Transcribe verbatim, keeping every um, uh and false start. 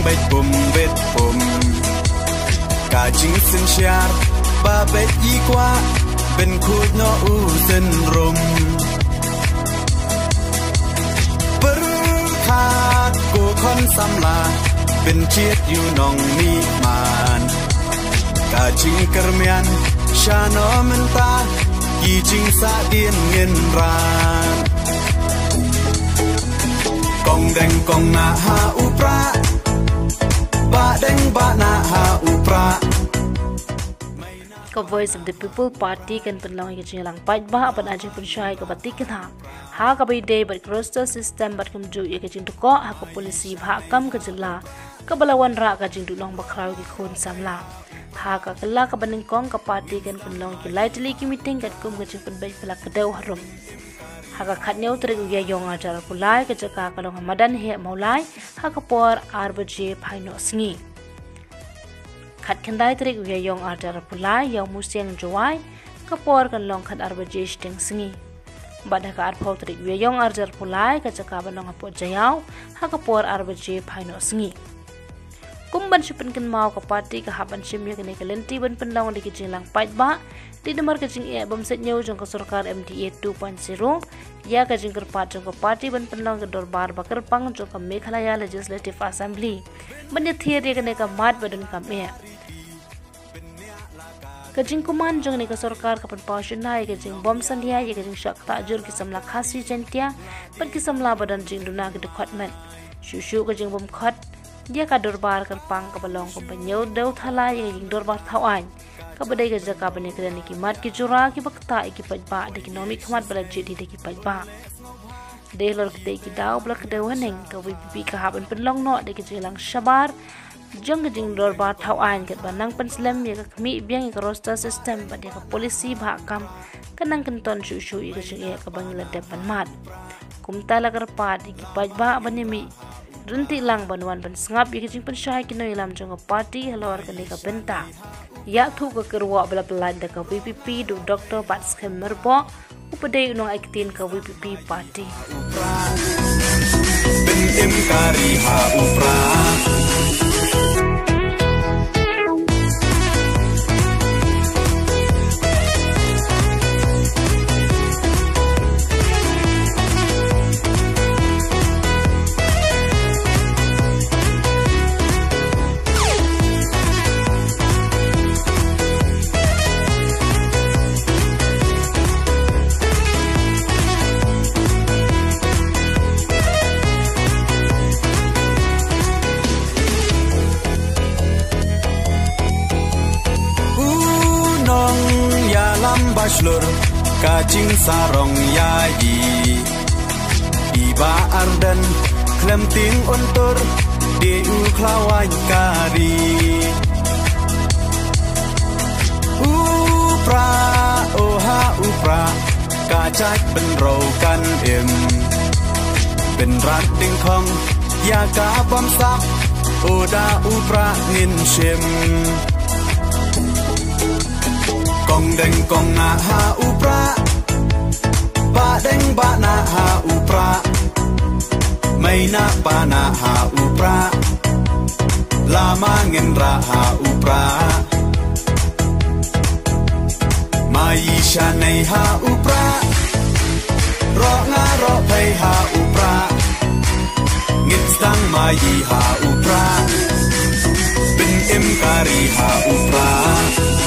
Beit bum beit bum. Ka jingsynshar ba beit i kwah, ban khuid noh u synrum. Pyrkhat ko khon samla, ban jied ïa u nongmihman. Ka jingkyrmen shano mynta, ki jingsahdien ngin ran. Kong deng kong nah ha u prah, ba deng ba nah ha u prah. Ka Voice of the People Party kan pynlong ïa ka jingïalang paidbah bad ai jingpynshai kaba thikna ha kaba ïadei bad ka roster system bad kumjuh ïa ka jingdukok ha ka polisi bhah kam ka jylla, kaba la wanrah ka jingduhnong bakhraw ki khun samla. Ha ka kylla kaba nyngkong, ka party kan pynlong ki lai tylli ki meeting katkum ka jingpynbeit ba la kdew harum. Ha ka khatñiew tarik u Ïaïong arhajar arphew lai, ka jaka ka long ha Madan Heh Mawlai, ha ka por ar baje phai noh sngi. Khatkhyndai tarik u Ïaïong arhajar arphew lai, Ïawmusiang Jowai, ka por kan long khatar baje shiteng sngi. Bad ha ka arphew tarik u Ïaïong arhajar arphew lai, ka jaka ban long hapoh Jaïaw, ha ka por ar baje phai noh sngi. Kum ban shu pynkynmaw, ka party ka hap ban shim ïa kane ka lynti ban pynlong da ki jingïalang paidbah, dei namar ka jingeh bym sait ñiew jong ka sorkar M D A two point zero ïa ka jingkyrpad jong ka party ban pynlong ka dorbar ba kyrpang jong ka Meghalaya Legislative Assembly ban ïathir ïa kane ka mat ba donkam eh. Ka jingkuman jong kane ka sorkar ka pynpaw shynna ïa ka jingbym salia ïa ka jingshah ktah jur ki samla Khasi Jaiñtia bad ki samla ba don jingduna ki dkhot met. Shuh shuh ka jingbymkhot ïa ka dorbar kyrpang kaba long kumba ñiewdew thala ïa ka jingdorbar thaw aiñ, kaba dei ka jaka ban ïakren ïa ki mat ki jura kiba ktah ïa ki paidbah da ki nongmihkhmat ba la jied hi da ki paidbah. Dei halor katei ki daw ba la kdew haneng, ka V P P ka hap ban pynlong noh da ka jingïalang shabar jong ka jingdorbar thaw aiñ, katba nang pynslem ïa ka khmih biang ïa ka roster system bad ïa ka polisi bhah kam, ka nang kynton shuh shuh ïa ka jingeh kaba ngi la dep ban mad. Kumta la kyrpad ïa ki paidbah ban ïa mih ryntih lang ban wan ban sngap ïa ka jingpynshai ki nongïalam jong ka party halor kane ka bynta. Ïathuh ka kyrwoh ba la pyllait da ka V P P da u Doktor Batskhem Myrboh, uba dei u nongai ktien ka V P P party. Pyntim ka ri ha u prah. U nongïalam ba shlur, ka jingsarong ïa i. I Bah Ardent, khlem tieng un tur, dei u khlawaiñ ka ri. U prah, oh ha u prah, ka jait bynriew kan im. Bynrat dyngkhong ïa ka bamsap, oh da u prah ngin shim. Kong deng kong nah ha u prah, ba deng ba nah ha u prah. Mei nah pa nah ha u prah, lama ngin rah ha u prah. Mai shanei ha u prah, roh nga roh phei ha u prah. Ngin sdang mai ha u prah, pyntim ka ri ha u prah.